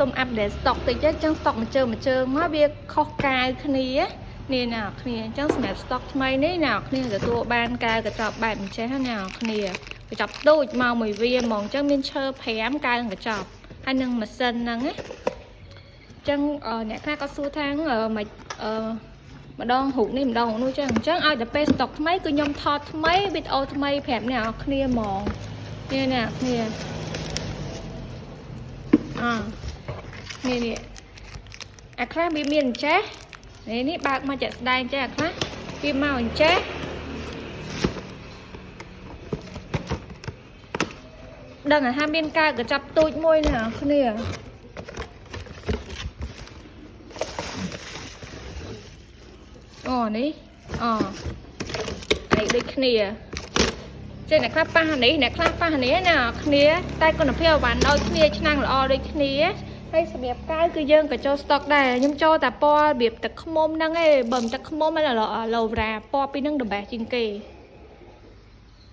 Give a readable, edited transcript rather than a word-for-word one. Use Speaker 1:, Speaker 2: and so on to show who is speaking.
Speaker 1: សុំ update stock តិចទេចឹង stock មួយជើងមួយជើងមកវាខុសកាវគ្នានេះណាអ្នកគ្នាអញ្ចឹងសម្រាប់ stock ថ្មីនេះណាអ្នកគ្នាទទួលបានកែវកញ្ចប់បែបអញ្ចេះណាអ្នកគ្នាកញ្ចប់ទូចមកមួយវាហ្មងអញ្ចឹងមានឈើ5កែវកញ្ចប់ហើយនឹងម៉ាស៊ីនហ្នឹងណាអញ្ចឹងអ្នកខ្លះក៏សួរថាមិនអឺម្ដងរូបនេះម្ដងរូបនោះចឹងអញ្ចឹងឲ្យតែពេល stock ថ្មីគឺខ្ញុំថតថ្មីវីដេអូថ្មីប្រាប់អ្នកនរគ្នាហ្មងនេះអ្នកគ្នាអនេះនេះអាខ្លះវាមានអញ្ចេះនេះនេះបើកមកចាក់ស្ដែងចេះអាខ្លះវាមកអញ្ចេះដឹងថាមានកែវកញ្ចប់ទូចមួយណាគ្នាអូនេះអូឯដូចគ្នាចេះអ្នកខ្លះប៉ះនេះអ្នកខ្លះប៉ះនេះណាគ្នាតែគុណភាពអវ៉ាន់ដូចគ្នាឆ្នាំងល្អដូចគ្នាហើយសម្រាប់កៅគឺយើងក៏ចូលស្តុកដែរខ្ញុំចូលតែពណ៌របៀបទឹកឃ្មុំហ្នឹងឯងបើមិនទឹកឃ្មុំហ្នឹងឡូវ៉ាពណ៌ពីរហ្នឹង the best ជាងគេ។